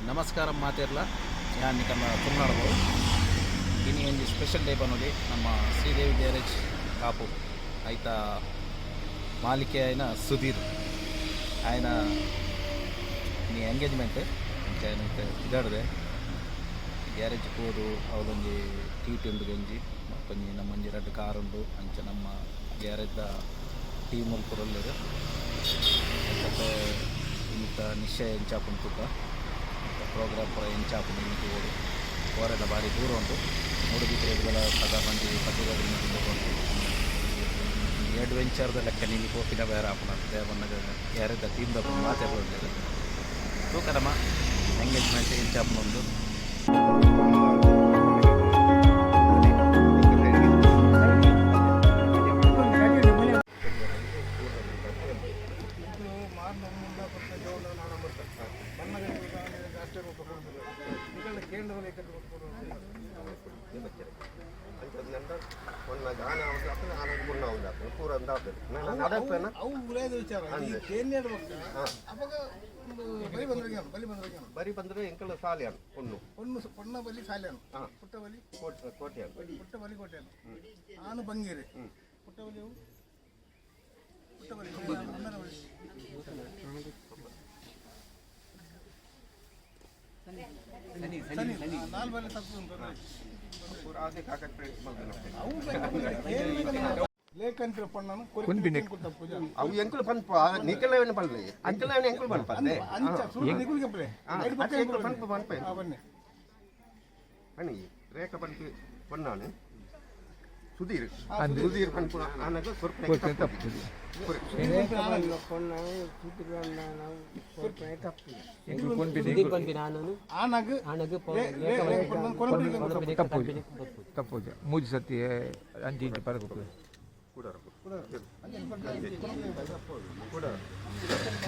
ನಮಸ್ಕಾರ ಮಾತೆರ್ಲ ಯಾನ್ ನಿಕಲ್ನ ತುಳುನಾಡ್. ಇನಿ ಒಂಜಿ ಸ್ಪೆಷಲ್ ಡೇ ಪನೊಲಿ. ನಮ್ಮ ಶ್ರೀದೇವಿ ಗ್ಯಾರೇಜ್ ಕಾಪು ಐತ ಮಾಲಿಕೆ ಆಯಿನ ಸುಧೀರ್ ಆಯನ ಇನಿ ಎಂಗೇಜ್ಮೆಂಟ್. ಅಂಚ ಇತ್ತೆ ಪಿದಾಡ್ದೆ ಗ್ಯಾರೇಜ್ ಪೋದು ಅವಲೊಂಜಿ ಟೀ ಉಂಡು ಗಂಜಿ ಬೊಕ್ಕೊಂಜಿ ನಮ್ಮೊಂಜಿ ರಡ್ಡ್ ಕಾರ್ ಉಂಡು. ಅಂಚ ನಮ್ಮ ಗ್ಯಾರೇಜ್ದ ಟೀಮ್ ಪೂರ ಉಲ್ಲೆರ್. ಅಂಚತೆ ಇನಿತ ನಿಶ್ಚಯ ಎಂಚ ಆಪುಂಡು ತೂಕ, ಪ್ರೋಗ್ರಾಮ್ ಪೂರ ಎಂಚ ಆಪುಂಡು. ಇನಿಕ್ ಬೋಡು ಪೋರೆಲ ಬಾರಿ ದೂರ ಉಂಟು. ಮೂಡುಬಿದಿರೆಗ್ ಸಾಧಾರಣ ಒಂಜಿ 15 ಕಿಲೋಮೀಟರ್ ಉಂಟು. ಈ ಅಡ್ವೆಂಚರ್ದ ಲೆಕ್ಕ ಇನಿ ಪೋಪಿನ ಬೇರೆ ಆಪುಂಡು ಅಂತ ಪನ್ನಗ ಗ್ಯಾರೇಜ್ದ ಟೀಮ್ದಕುಲು ಮಾತೆರ್ಲ ಉಲ್ಲೆರ್. ತೂಕ ನಮ್ಮ ಎಂಗೇಜ್ಮೆಂಟ್ ಎಂಚ ಆಪುಂಡು. ಅಂಚಂಡ ಒನ್ನ ಗಾನ ಆಪುಂಡು, ಆನಗ್ ಪೊಣ್ಣು ಆಪುಂಡು, ಪೂರ ಅಂದ ಆಪುಂಡು. ನನ ನಡಪೇನ. ಅವು ಉಲಾಯದ ವಿಚಾರ. ಈ ಕೇನ್ಯಾಡ್ ಬೊಕ್ಕ ಅಪಗ ಒಂದು ಬಲಿ ಬಂದ್ರೆ, ಬಲಿ ಬಂದ್ರೆ. ಬರಿ ಬಂದ್ರೆ ಎಂಕಲ ಸಾಲ್ಯಾನ್ ಪೊಣ್ಣು. ಪೊಣ್ಣು, ಪೊಣ್ಣ ಬಲಿ ಸಾಲ್ಯಾನು. ಪುಟ್ಟ ಬಲಿ. ಕೋಟೆ ಕೋಟೆಯಾನ್. ಪುಟ್ಟ ಬಲಿ ಕೋಟೆಯಾನು, ಆನು ಬಂಗೇರಿ. ಪುಟ್ಟ ಬಲಿ ಅವು, ಪುಟ್ಟ ಬಲಿ ಅಣ್ಣನ ಬಲಿ. ಸನಿ ನಾಲ್ ಬಲಿ ತಪ್ಪು ಉಂಟು. ಪೂರ ಆದೇ ಕಾಕಟ್ ಪ್ರಿಂಟ್ ಮಲ್ದನ. ಅವು ಲೇಖಂತಿರ ಪೊಣ್ಣನು ಕೊರಿಪಿನ ತಪ್ಪು. ಅವು ಎಂಕುಲು ಪನ್ಪ, ನಿಕಲ ಏನು ಪನ್ಲೆ, ಅಂಕಲ ಎಂಕುಲು ಪನ್ಪಂದೆ. ಅಂಚ ಸುಳ್ಳು ನಿಕುಲು ಕೆಪ್ಪಲೆ. ಎಂಕುಲು ಪನ್ಪ ಪನ್ಪ. ಬನ್ನಿ. ಪಣಿ ರೇಖ ಪನ್ಪಿ ಪೊಣ್ಣಾನು ಸುಧೀರ್, ಸುಧೀರ್ ಪನ್ಪು ಆನಗ ಕೊರ್ಪುನ ತಪ್ಪು. ಆನಗ್ ಕೊರಪಿನ. ತಪ್ಪುಜ, ಮೂಜಿ ಸತಿ ಅಂಚಿ ಇಂಚಿ ಪರಕು. ಕೂಡ.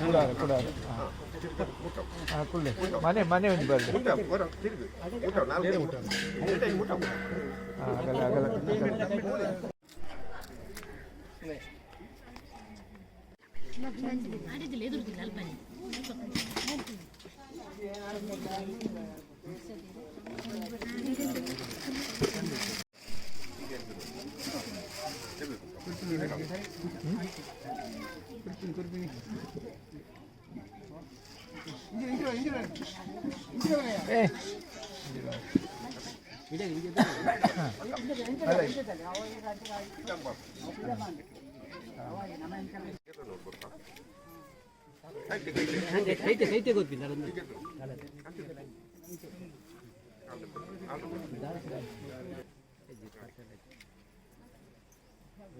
ಕುಡಾರ ಕುಡಾರ ಹಾಂ ಕುಳ್ಳೆ ಮನೆ ಮನೆ ಒಂಜಿ ಬರಲಿ. ಮುಟ್ಟ ಬರ ತಿರುಗು ಮುಟ್ಟ ನಾಲ್ಕು ಮುಟ್ಟ ಮುಟ್ಟ. ಹಾಂ, ಆಗಲ್ಲ ಆಗಲ್ಲ ಆಗಲ್ಲ.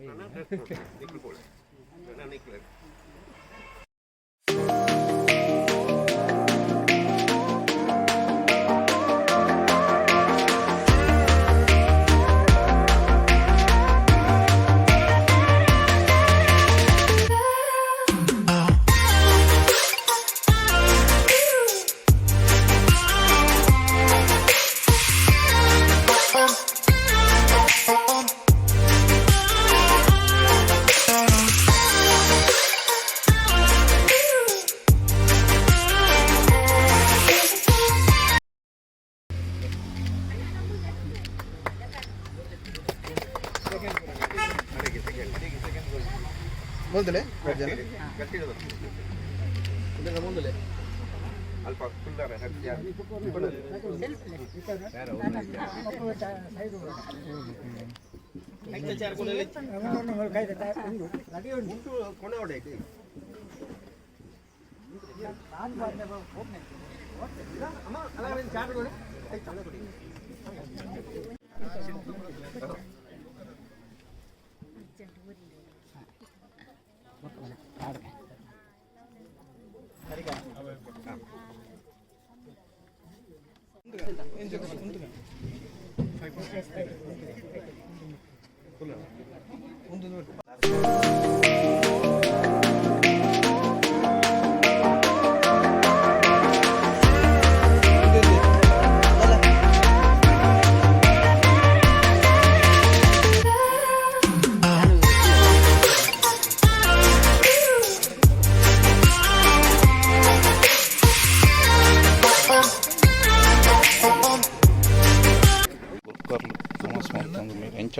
ಏ ನಿಕ್ಲು. ಮೊದಲೇ. ಮುಂದಲೆ ಅಲ್ಪ ಕುಲ್ದಾರ. ಉಂಟು ಕೊನೆ ಹೊಡೆಯಕ್ಕೆ. ಅಮ್ಮ ಅಲ್ಲ ಚಾರ್ಜ್.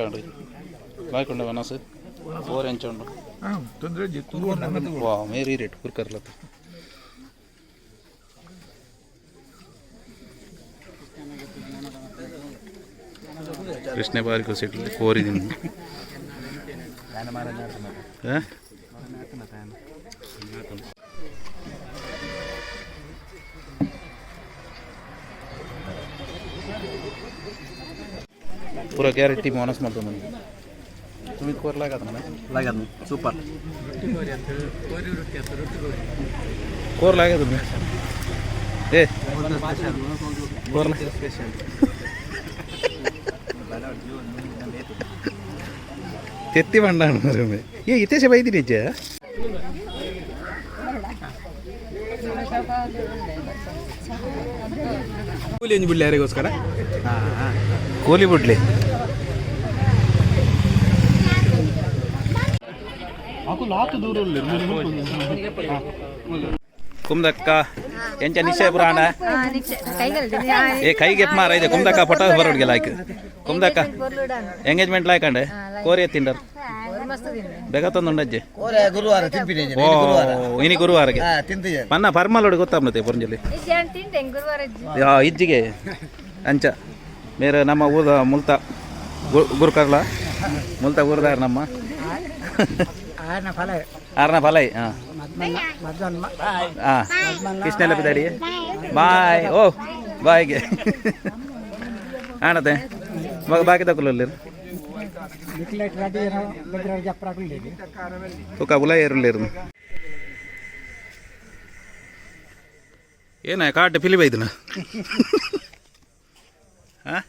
ಎಂಚ ಲಾಯ್ಕೊಂಡ ವನಸು ಕೋರ್ ಎಂಚ ಉಂಡು. ತೊಂದರೆ. ವಾ, ಮೇರಿ ರೇಟ್ ಕುರ್ಕರ್ಲತ್ತ. ಕೃಷ್ಣ ಬಾರಿ ಖುಷಿ ಕೋರಿದ್ದೀನಿ. ಆ? ಪೂರ ಗ್ಯಾರಂಟಿ ಮೋನಸ್ ಮಾಡ್ಕೊಂಡು तुम्ही कोर लागत ना? लागत, ಸೂಪರ್. ಕೋರ್ लागत तुम्ही ए ಕೋರ್. ಸ್ಪೆಷಲ್. ತೆತ್ತಿ ಬಂಡಾಣ. ಏ, ಇತ್ತೇಶೆ ಬೈದಿನಿ. ಕೂಲಿ ಒಂಜಿ ಬಿಡ್ಲಿ ಯಾರಿಗೋಸ್ಕರ? ಕೂಲಿ ಬಿಡ್ಲಿ. ಕುಮ್ದಕ್ಕ, ಎಂಚ ನಿಶ್ಚಯ ಪುರಾಣ? ಏ, ಕೈಗೆ ಮಾರ ಇದೆ. ಕುಮ್ದಕ್ಕ, ಫೋಟೋ ಬರೋಡ್ಗೆ ಲಾಯ್ಕ್. ಕುಮ್ದಕ್ಕ, ಎಂಗೇಜ್ಮೆಂಟ್ ಲಾಯ್ಕಂಡೆ. ಕೋರಿ ಎತ್ತಿಂಡರ್ ಬೇಗ ತಂದುಂಡಜ್ಜೆ. ಗುರುವಾರ ತಿನ್ಪಿನಿ. ಓ, ಇನಿ ಗುರುವಾರಗೆ. ತಿಂತಿದ್ದೇನೆ. ಮನ್ನ ಪರ್ಮಲೋಡು ಗೊತ್ತಾಗ್ತದೆ ಪೊರಂಜಲಿ. ಯಾ ಇಜ್ಜಿಗೆ ಅಂಚ ಬೇರೆ ನಮ್ಮ ಊದ ಮುಲ್ತ ಗುರುಕರ್ಲ ಮುಲ್ತ ಊರ್ದಾರ ನಮ್ಮ ಆರ್ನ ಫಲೈ. ಹಾಂ ಹಾಂ, ಕೃಷ್ಣೆಲ್ಲ ಬಿದ್ದಾಡಿ. ಬಾಯ್. ಓ, ಬಾಯ್ಗೆ ಆಣತೆ ಮಗ ಬಾಕಿ ತಗೊಳ್ಳಿ. ತುಕ ಉಲ ಏರುಲ್ಲೇರು. ಏನ ಕಾಟು ಪಿಲಿ ಬೈದನ? ಹಾಂ.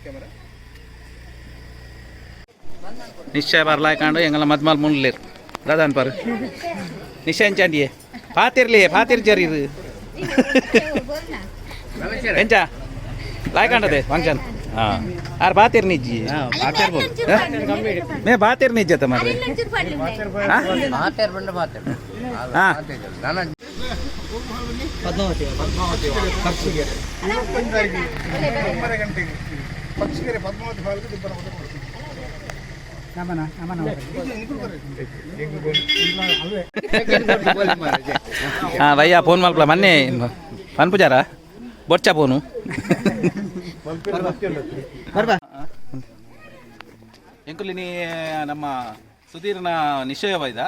ಕ್ಯಾಮರಾ. ನಿಶ್ಚಯ ಬರ್ಲಾಯ್ಕೊಂಡು ಎಂಗಲ ಮದ್ಮಾಲ್ ಮುನ್ಲೇರು ದಾದಾನ್ ಪಾರು. ನಿಶ್ಚಯ ಎಂಚಾಂಡಿಯೇ ಪಾತಿರ್ಲಿ, ಪಾತಿರ್ ಜರಿ ಇದು ಎಂಚ ಲಾಯ್ಕಂಡದೆ ಫಂಕ್ಷನ್. ಹಾಂ, ಆರ್ ಬಾತಿರ್ ನಿಜ್ಜಿ ಮೇ ಬಾತಿರ್ ನಿಜ್ಜತ ಮಾರ್ರೆ. ಹಾಂ ಹಾಂ. ಪಕ್ಷಿಗೆರೆ 25 ತಾರೀಕು 9:30 ಗಂಟೆಗೆ ಪಕ್ಷಿಗೆರೆ ಪದ್ಮಾವತಿ ಹಾಲ್ಗೆ ದಿಬ್ಬನ ಪದ ಕೊಡ್ತೀವಿ. ಇದು ನಿಖಿಲ್ ಬರ್ರಿ. ಹಾಂ ಭಯ್ಯ, ಫೋನ್ ಮಲ್ಪಲ. ಮೊನ್ನೆ ಪನ್ಪುಜಾರ ಬೊಚ್ಚ ಫೋನು. ಎಂಕುಲಿನಿ ನಮ್ಮ ಸುಧೀರ್ನ ನಿಶ್ಚಯವಾಯ್ದ.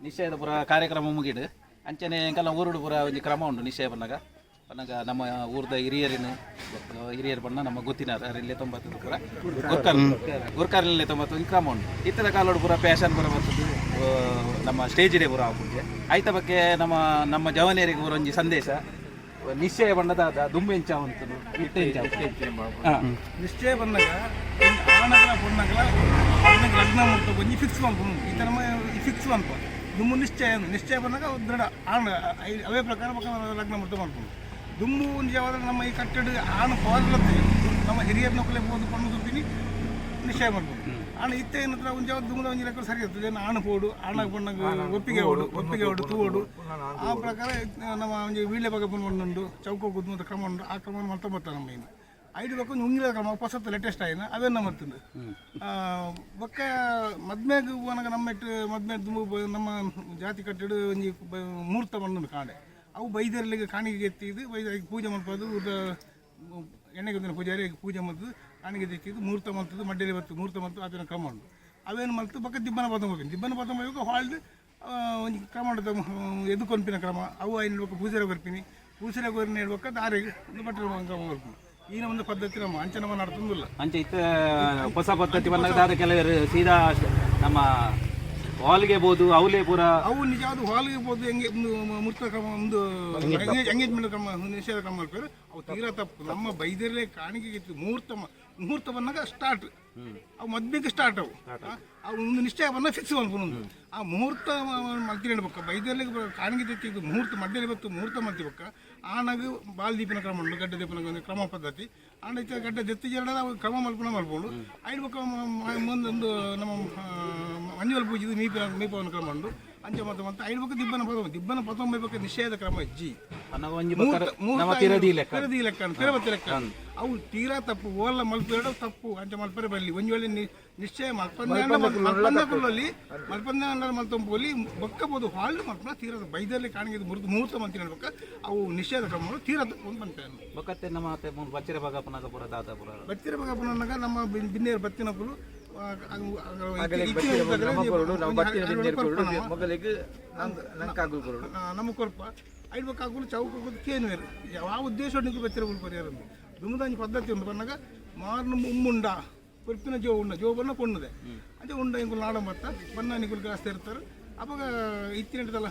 ನಿಶ್ಚಯದ ಪೂರ ಕಾರ್ಯಕ್ರಮ ಮುಗಿಡು. ಅಂಚನೆ ಎಂಕಲ್ನ ಊರುಡು ಪೂರ ಒಂಜಿ ಕ್ರಮ ಉಂಡು. ನಿಶ್ಚಯ ಬನ್ನಗ ಬನ್ನಗ ನಮ್ಮ ಊರ್ದ ಹಿರಿಯರಿನ ಹಿರಿಯರು ಬಣ್ಣ ನಮ್ಮ ಗೊತ್ತಿನಾರ ಅರಿಲ್ಲೇ ತೊಂಬತ್ತದು ಪೂರ ಗುರ್ಕರ್ ಗುರ್ಕರ್ಲೇ ತೊಂಬತ್ತು ಈ ಕ್ರಮ ಉಂಟು. ಇತ್ತದ ಕಾಲೋಡು ಪೂರ ಪ್ಯಾಷನ್ ಪೂರ ಬರ್ತದೆ. ನಮ್ಮ ಸ್ಟೇಜ್ ಡೇ ಪೂರ ಆಪುಂಜೆ. ಐತ ಬಗ್ಗೆ ನಮ್ಮ ನಮ್ಮ ಜವನಿಯರಿಗೆ ಪೂರ ಒಂಜಿ ಸಂದೇಶ. ನಿಶ್ಚಯ ಬಣ್ಣದ ದುಂಬು ಎಂಚ ಉಂಟು, ಇತ್ತೆ ಎಂಚ? ಹಾಂ. ನಿಶ್ಚಯ ಬಂದಾಗ ಆಣಗಳ ಪೊಣ್ಣಗಳ ಪೊಣ್ಣಗ್ ಲಗ್ನ ಮುಹೂರ್ತ ಒಂಜಿ ಫಿಕ್ಸ್ ಮಲ್ಪುನು. ಈ ನಮ್ಮ ಫಿಕ್ಸ್ ಮಲ್ಪ ದುಂಬು ನಿಶ್ಚಯ. ನಿಶ್ಚಯ ಬಂದಾಗ ದೃಢ ಆಣ ಅವೇ ಪ್ರಕಾರ ಬೊಕ್ಕ ಲಗ್ನ ಮುಹೂರ್ತ ಮಲ್ಪುನು. ದುಂಬು ನಿಜವಾದ ನಮ್ಮ ಈ ಕಟ್ಟಡ ಆಣ ಪೋರ್ಲತ್ತೆ ನಮ್ಮ ಹಿರಿಯರ ನೊಕಲೆ ಪೋದು ಪಣ್ಣು ತುಪ್ಪಿನಿ ನಿಶ್ಚಯ ಮಲ್ಪುನು. ಆಣ ಇತ್ತೆ ಏನತ್ರ ಒಂಜಿ ಯಾವ್ದು ದುಂಬುದ ಒಂಜಿ ಲೆಕ್ಕ ಸರಿ ಇರ್ತದೆ. ಆಣ ಪೋಡು, ಆಣ ಪೊಣ್ಣಗ್ ಒಪ್ಪಿಗೆ ಓಡು, ಒಪ್ಪಿಗೆ ಓಡು, ತೂವೋಡು. ಆ ಪ್ರಕಾರ ನಮ್ಮ ಒಂಜಿ ವೀಳ್ಯ ಬಗ್ಗೆ ಉಂಟು, ಚೌಕ ಗುದ್ದು ಕ್ರಮ ಉಂಟು. ಆ ಕ್ರಮ ಮಲ್ತ ಬರ್ತಾರೆ ನಮ್ಮ ಇನ್ನು ಐದು ಬೊಕ್ಕ ಒಂಜಿ ಉಂಗಿಲ ಕ್ರಮ ಹೊಸತ್ತು ಲೇಟೆಸ್ಟ್ ಆಯಿನ ಅವೆನ್ನ ಮತ್ತುಂಡು. ಬೊಕ್ಕ ಮದ್ಮೆಗ್ ಪೋನಗ ನಮ್ಮ ಇಟ್ಟು ಮದ್ಮೆ ದುಂಬು ನಮ್ಮ ಜಾತಿ ಕಟ್ಟಡು ಒಂಜಿ ಮುಹೂರ್ತ ಬಂದುಂಡು ಕಾಂಡೆ. ಅವು ಬೈದರ್ಲಿಗೆ ಕಾಣಿಕೆ ಎತ್ತಿದ್ದು ಬೈದ ಪೂಜೆ ಮಲ್ಪದು. ಊಟ ಎಣ್ಣೆಗೆ ಒಂದಿನ ಪೂಜಾರಿ ಪೂಜೆ ಮಲ್ತದ್ದು, ಕಾಣಿಕೆ ತೆತ್ತಿದ್ದು, ಮುಹೂರ್ತ ಮಲ್ತದ್ದು, ಮಡ್ಡೇಲಿ ಬತ್ತು ಮುಹೂರ್ತ ಮಲ್ತು ಆತನ ಕ್ರಮ ಉಂಟು. ಅವೇನು ಮಲ್ತು ಬೊಕ್ಕ ದಿಬ್ಬನ ಪದ ಹೋಗಿ ದಿಬ್ಬನ ಪದ ಹೋಗಿ ಹಾಲ್ಡ್ ಒಂಜಿ ಕ್ರಮ ಉಂಟು, ಎದು ಕೊನ್ಪಿನ ಕ್ರಮ. ಅವು ಐನು ಬೊಕ್ಕ ಪೂಜೆ ಕೊರ್ಪಿನಿ. ಪೂಜೆ ಕೊರ್ನಿ ಹೇಳ್ಬೊಕ್ಕ ದಾರಿಗೆ ಒಂದು ಬಟ್ಟೆ ಕ್ರಮ ಕೊರ್ಪಿನಿ. ಈನ ಒಂದು ಪದ್ಧತಿ ನಮ್ಮ ಅಂಚೆ ನಮ್ಮ ನಡ್ತೊಂದುಲ್ಲ. ಅಂಚೆ ಇತ್ತ ಹೊಸ ಪದ್ಧತಿ ಬಂದಾಗ ದಾದ ಕೆಲವರು ಸೀದಾ ನಮ್ಮ ಹಾಲ್ಗೆ ಬೋದು ಅವಲೇ ಪೂರ. ಅವು ನಿಜವಾದ ಹಾಲ್ಗೆ ಹೋದು ಹೆಂಗೆ ಒಂದು ಮುಹೂರ್ತ ಕ್ರಮ, ಒಂದು ಎಂಗೇಜ್ಮೆಂಟ್ ಕ್ರಮ, ನಿಷೇಧ ಕ್ರಮ ಮಾಡ್ತಾರೆ. ಅವು ತೀರಾ ತಪ್ಪು. ನಮ್ಮ ಬೈದರೇ ಕಾಣಿಕೆ ಇತ್ತು ಮುಹೂರ್ತ. ಮುಹೂರ್ತ ಬಂದಾಗ ಸ್ಟಾರ್ಟ್. ಅವು ಮದ್ಮೆಗೆ ಸ್ಟಾರ್ಟ್ ಅವು. ಅವು ಒಂದು ನಿಶ್ಚಯ ಬನ್ನ ಫಿಕ್ಸ್ ಮಲ್ಪುನೊಂದು ಆ ಮುಹೂರ್ತ ಮಲ್ತಿನ ಬೊಕ್ಕ ಬೈದರ್ಲಿಗೆ ಕಾಣಿಗೆ ತೆತ್ತಿದ್ದು ಮುಹೂರ್ತ ಮಡ್ಡಲ್ಲಿ ಬತ್ತು ಮುಹೂರ್ತ ಮಲ್ತಿ ಬೊಕ್ಕ ಆನಾಗ ಬಾಲ್ ದೀಪನ ಕ್ರಮ ಉಂಟು, ಗಡ್ಡ ದೀಪನ ಒಂದು ಕ್ರಮ ಪದ್ಧತಿ. ಆಂಡ ಇತ್ತೆ ಗಡ್ಡ ದೆತ್ತಿ ಜರಡ ಅವು ಕ್ರಮ ಮಲ್ಪುನ ಮಲ್ಪುಂಡು. ಐದು ಬೊಕ್ಕ ಮುಂದೊಂದು ನಮ್ಮ ಮಂಜುವಲ್ ಪೂಜಿದ ಮೀಪಿನ ಮೀಪವನ ಕ್ರಮ ಉಂಟು. ಅಂಚ ಮತ್ತೆ ಮತ್ತೆ ಐದು ಬೊಕ್ಕ ದಿಬ್ಬನ ಪದ ದಿಬ್ಬನ ಪತ್ತೊಂಬೈ ಬೊಕ್ಕ ನಿಷೇಧ ಕ್ರಮ ಇಜ್ಜಿ. ಪನ್ನಗ ಒಂಜಿ ಬೊಕ್ಕ ನಮ ಪಿರದಿ ಲೆಕ್ಕ. ಪಿರದಿ ಲೆಕ್ಕ, ಪಿರಬತ್ತಿ ಲೆಕ್ಕ. ಅವು ತೀರಾ ತಪ್ಪು. ಓಲ್ಲ ಮಲ್ಪೆರಡ ತಪ್ಪು. ಅಂಚ ಮಲ್ಪರೆ ಬಲ್ಲಿ. ಒಂಜಿ ವೇಳೆ ನಿಶ್ಚಯ ಮಲ್ಪಂದೆ ಮಲ್ಪಂದ ಕುಲ್ಲಲ್ಲಿ ಮಲ್ಪಂದೆ ಅಂಡರ್ ಮಲ್ತೊಂಬೋಲಿ ಬೊಕ್ಕ ಬೋದು ಹಾಲ್ಡ್ ಮಲ್ಪನ ತೀರಾ ಬೈದಲ್ಲಿ ಕಾಣಿಗೆ ಮುರಿದು ಮುಹೂರ್ತ ಮಂತಿನ ಬೊಕ್ಕ ಅವು ನಿಷೇಧ ಕ್ರಮ ತೀರಾ ತಪ್ಪು ಅಂತ ಪನ್ಪೇನು. ಬೊಕ್ಕತ್ತೆ ನಮ್ಮ ಅತ್ತೆ ಮೂಲು ಬಚ್ಚಿರ ಭಾಗ ಪುನಗ ಪೂರ ದಾದ ಪೂರ. ಬತ್ತಿರ ಬೊಕ್ಕ ಪುನಗ ನಮ್ಮ ಬಿನ್ನೇರು ಬತ್ತಿನಕುಲು ನಮ್ಮ ಕೊರಡು, ನಾವು ಬತ್ತಿನ ಬಿನ್ನೇರು ಕೊರಡು ಮೊಗಲಿಗೆ ನಂಕಾಗುಲ್ ಕೊರಡು. ನಮ್ಮ ಕೊಲ್ಪ ಐದು ಬೊಕ್ಕ ಚೌಕ ಕೇನುವೇರು ಯಾವ ಉದ್ದೇಶ ನಿಂತು ಬತ್ತಿರ ಪರಿಹಾರ ದುಮ್ಮದಾಂಜಿ ಪದ್ಧತಿ ಉಂಡು. ಪನ್ನಗ ಮಾರ್ನ ಉಮ್ಮುಂಡ ಕೊರ್ಪಿನ ಜೋ ಉಂಡ ಜೋ ಬನ್ನ ಕೊಂಡದೆ ಅದೇ ಉಂಡ ಇಂಕುಲು ನಾಡ ಬತ್ತ ಬನ್ನ ನಿಕುಲು ಗ್ರಾಸ್ತ ಇರ್ತಾರೆ. ಅವಾಗ ಇತ್ತಿನದಲ್ಲ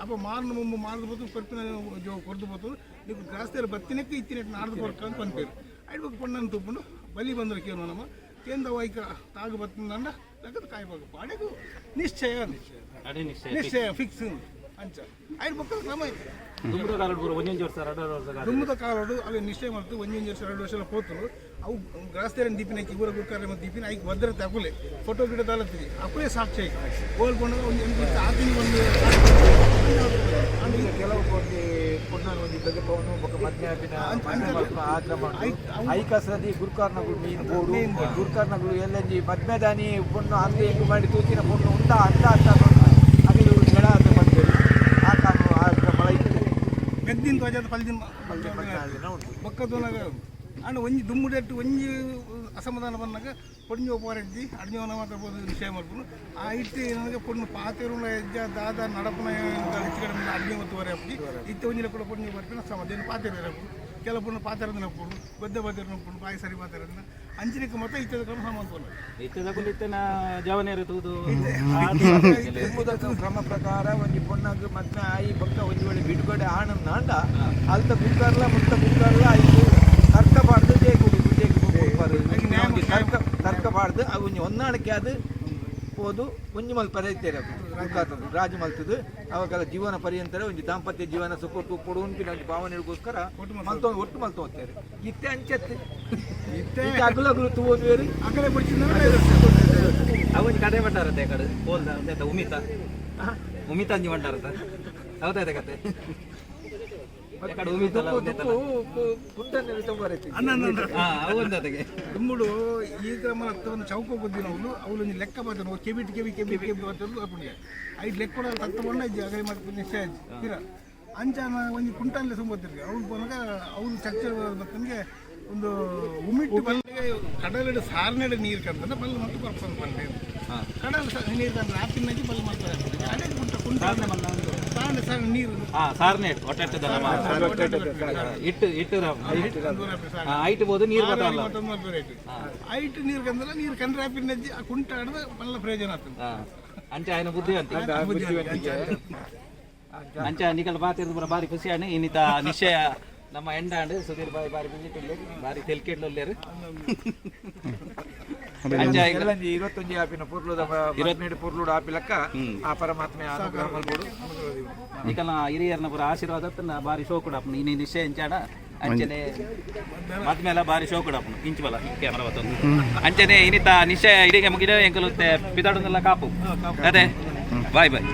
ಅಪ್ಪ ಮಾರ್ನ ಮುಂಬು ಮಾರ್ದು ಬತ್ತು ಕೊರ್ಪಿನ ಜೋ ಕೊರ್ದು ಬತ್ತು ನೀವು ಗ್ರಾಸ್ತಿಯರು ಬತ್ತಿನಕ್ಕೆ ಇತ್ತಿನ ನಾಡ್ದು ಕೊರ್ಕ ಅಂತ ಪನ್ಪೇರು. ಐದು ಬೊಕ್ಕ ಪೊಣ್ಣನ್ನು ತುಪ್ಪುಂಡು ಬಲಿ ಬಂದ್ರೆ ಕೇನು ನಮ್ಮ ಕೇಂದ್ರ ವೈಕ ತಾಗು ಬತ್ತಿಂದ ಲಕ್ಕದ ಕಾಯ್ಬೇಕು ಪಾಡೆಗು ನಿಶ್ಚಯ. ನಿಶ್ಚಯ. ಅಡೆ ನಿಶ್ಚಯ. ನಿಶ್ಚಯ ಫಿಕ್ಸ್ ಅಂಚ ಐದು ಬೊಕ್ಕ ಕ್ರಮ ಐತೆ. ದುಂಬುದ ಕಾಲಡ್ ಪೂರ ಒಂಜೊಂಜಿ ವರ್ಷ ರಡ್ಡ್ ವರ್ಷ ಕಾಲ. ದುಮ್ಮದ ಕಾಲಡು ಅವೆ ನಿಶ್ಚಯ ಮಾಡ್ತು ಒಂಜೊಂಜಿ ವರ್ಷ 2 ವರ್ಷ ಪೋತುನು. ಅವು ಗ್ರಾಸ್ತಿಯರನ್ನ ದೀಪಿನ ಊರ ಗುರ್ಕಾರ ಮತ್ತು ದೀಪಿನ ಐಕ್ ಭದ್ರತೆ ಅಕುಲೆ ಫೋಟೋ ಗಿಡ ದಾಲತ್ತಿದೆ ಅಕುಲೆ ಸಾಕ್ಷಿ ಐಕ್ ಹೋಲ್ಕೊಂಡು ಒಂದು ಒಂದು ಆತಿನ ಒಂದು. ಈಗ ಕೆಲವು ಕೋಟಿ ಪೊಣ್ಣನ ಒಂಜಿ ಬಗೆಪವನು ಬೊಕ್ಕ ಮದ್ಮೆ ಆಪಿನ ಆ ಕ್ರಮ ಉಂಟು. ಐಕಸದಿ ಗುರ್ಕಾರ್ನಗುಳು ಮೀನ್ ಬೋಡು ಗುರ್ಕಾರ್ನಗುಳು ಎಲ್ಲಂಜಿ ಮದ್ಮೆದಾನಿ ಪೊಣ್ಣು ಅಂದೆ ಎಂಗು ಮಾಡಿ ತೂತಿನ ಪೊಣ್ಣು ಉಂಡ ಅಂದ ಅಂತ ಅಗಲು ಜಡ ಅಂತ ಬಂದೇಳಿ ಆ ಕಾನೂನು ಆ ಕ್ರಮ ಇತ್ತು. ಮೆದ್ದಿನ ಧ್ವಜದ ಪಲ್ದಿನ ಪಲ್ದಿನ ದಿನ ಉಂಟು. ಬೊಕ್ಕ ತೂನಗ ಅಂಡ ಒಂಜಿ ದುಮ್ಮುಡೆಟ್ಟು ಒಂಜಿ ಅಸಮಾಧಾನ ಬಂದಾಗ ಪೊಣ್ಣು ಒಪ್ಪರೆಜ್ಜಿ ಅಡ್ಜವನ ಮಾತ್ರ ಪೋದು ನಿಶ್ಚಯ ಮಲ್ಪುನು. ಆ ಇತ್ತೆ ನನಗೆ ಪೊಣ್ಣು ಪಾತೆರುನ ಹೆಜ್ಜ ದಾದ ನಡಪುನ ಹೆಚ್ಚು ಕಡಿಮೆ ಅಡ್ಜೆ ಮತ್ತು ವರೆ ಅಪ್ಪಿ ಇತ್ತೆ ಒಂಜಿಲ ಕೂಡ ಪೊಣ್ಣು ಬರ್ಪಿನ ಸಮಾಧಾನ ಪಾತೆರ ಇರಪ್ಪು. ಕೆಲ ಪೊಣ್ಣು ಪಾತೆರದನ ಪೊಣ್ಣು ಬದ್ದ ಪಾತೆರನ ಪೊಣ್ಣು ಬಾಯಿ ಸರಿ ಪಾತೆರದನ ಅಂಚಿನಕ್ಕೆ ಮೊತ್ತ ಇತ್ತದ ಕ್ರಮ ಸಮಾನ ಪೊಣ್ಣು. ಇತ್ತೆದಕುಲು ಇತ್ತೆನ ಜವನೇರು ತೂದು. ದುಂಬುದ ಕ್ರಮ ಪ್ರಕಾರ ಒಂಜಿ ಪೊಣ್ಣಗ್ ಮದ್ಮೆ ಆಯಿ ಬೊಕ್ಕ ಒಂಜಿ ವೇಳೆ ಬಿಡುಗಡೆ ಆಣನ್ ನಾಂಡ ಅಲ್ತ ಕುಕ್ಕರ್ಲ ಮುತ್ತ ಕುಕ್ಕರ್ಲ ಐಕು ತರ್ಕ ಪಾಡ್ದು ಜೇಕು ಜೇಕು ಒಂಜಿ ತರ್ಕ ತರ್ಕ ಪಾಡ್ದು ಅವು ಒಂಜಿ ಹೊಂದಾಣಿಕೆ ಅದು ಪೋದು ಒಂಜಿ ಮಲ್ಪರೆ ಇತ್ತೇರೆ ಕುಕ್ಕಾತದ್ದು ರಾಜಿ ಮಲ್ತದು ಅವಾಗೆಲ್ಲ ಜೀವನ ಪರ್ಯಂತರ ಒಂಜಿ ದಾಂಪತ್ಯ ಜೀವನ ಸುಖ ಕೊಡು ಉನ್ಪಿನ ಒಂಜಿ ಭಾವನೆಗೋಸ್ಕರ ಮಲ್ತೊ ಒಟ್ಟು ಮಲ್ತೊ ಹೋಗ್ತಾರೆ. ಇತ್ತೆ ಅಂಚತ್ತೆ ಇತ್ತೆ ಅಗುಲು ಅಗುಲು ತೂವೊಂದು ಬೇರೆ. ಅಕಲೆ ಪಡಿಸಿದ. ಅವೊಂಜಿ ಕಡೆ ಬಂಡಾರತ್ತೆ ಕಡೆ ಪೋಲ್ದ ಒಂದೆತ ಉಮಿತ ಉಮಿತ ಅಂಜಿ ಬಂಡಾರತ್ತ ಹೌದಾಯ್ತ ಕತೆ ಕಡೆ ಉಮಿತಲ್ಲ ಒಂದೆತಲ್ಲ. ಕುಂಟನ್ನೆಲ್ಲ ತೊಂಬರೈತಿ. ಹಾ ಅವು ಒಂದತೆಗೆ. ದುಮ್ಮುಡು ಈ ಕ್ರಮ ಒಂದು ಚೌಕ ಬುದ್ಧಿನ ಅವಳು ಅವಳು ಒಂಜಿ ಲೆಕ್ಕ ಬರ್ತಾನೆ ಕೆಬಿಟ್ ಕೆಬಿ ಕೆಬಿ ಕೆಬಿ ಬರ್ತದೆ ಅಪ್ಪನಿಗೆ ಐದು ಲೆಕ್ಕ ಕೊಡ ತತ್ತ ಬಣ್ಣ ಇಜ್ಜಿ ಅಗಲಿ ಮತ್ತೆ ನಿಶ್ಚಯ ಇಜ್ಜಿ ತೀರ ಅಂಚಾನ ಒಂಜಿ ಕುಂಟಲ್ಲೇ ಸುಂಬತ್ತಿರ್ಗೆ ಅವ್ನು ಪೋನಾಗ ಅವ್ನು ಚರ್ಚೆ ಬರ್ತನಿಗೆ ಒಂದು ಉಮಿಟ್ಟು ಬಲ್ಲಿಗೆ ಕಡಲಿಡು ಸಾರ್ನೆಡು ನೀರು ಕಂದ್ರೆ ಬಲ್ಲು ಮತ್ತು ಕೊರ್ಪಂದು ಪಂಡೆ ಕಡಲು ನೀರು ಕಂದ್ರೆ ಆಪಿನಾಗಿ ಬಲ್ಲು ಮಾಡ್ತಾರೆ ಅದೇ ಕುಂಟ ಕುಂಟ ಸಾರ್ನೆ ಸಾರ್ನೆ ನೀರು. ಹಾ ಸಾರ್ನೆ ಒಟ್ಟೆಟ್ಟದಲ್ಲ ಇಟ್ಟು ಇಟ್ಟು ಐಟ್ ಬೋದು ನೀರು ಬರ್ತಲ್ಲ. ಐಟ್ ನೀರು ಕಂದ್ರೆ ನೀರು ಕಂದ್ರೆ ಆಪಿನಜ್ಜಿ ಆ ಕುಂಟ ಆಡದ ಬಲ್ಲ ಪ್ರಯೋಜನ ಆಗ್ತದೆ. ಹಾ ಅಂಚೆ ಆಯ್ನ ಬುದ್ಧಿವಂತಿ ಅಂಚೆ ನಿಕಲ್ ಬಾತಿರ್ದು ಪೂರ ಬಾರಿ ಖುಷಿ ಆಂಡ್. ಇನ್ನಿತ ನಿಶ್ಚಯ ನಮ್ಮ ಎಂಡಾಂಡ್ ಸುಧೀರ್ ಬಾಯಿ ಬಾರಿ ಖುಷಿ ಬಾರಿ ತೆಲ್ಕೆಡ್ಲೊಲ್ಲೇರು ಅಂಚೆ ಈಗ ಎಲ್ಲಂಜಿ 21 ಆಪಿನ ಪೊರ್ಲುದ 22 ಪೊರ್ಲುಡು ಆಪಿಲಕ್ಕ ಆ ಪರಮಾತ್ಮೆ ಅನುಗ್ರಹ ಮಲ್ಪೊಡು. ನಿಕಲ್ನ ಹಿರಿಯರ್ನ ಪೂರ ಆಶೀರ್ವಾದ ಅತ್ತನ ಬಾರಿ ಶೋಕುಡು ಆಪುಂಡು. ಇನಿ ನಿಶ್ಚಯ ಎಂಚಾಡ ಅಂಚನೆ ಮದ್ಮೇಲ ಬಾರಿ ಶೋಕುಡು ಆಪುಂಡು. ಇಂಚು ಬಲ ಕ್ಯಾಮರಾ ಬತ್ತೊಂದು ಅಂಚನೆ ಇನ್ನಿತ ನಿಶ್ಚಯ ಇಡೀ ಮುಗಿದ ಎಂಕಲು ಪಿದಾಡುಂದೆಲ್ಲ ಕಾಪು ಅದೇ. Bye boy.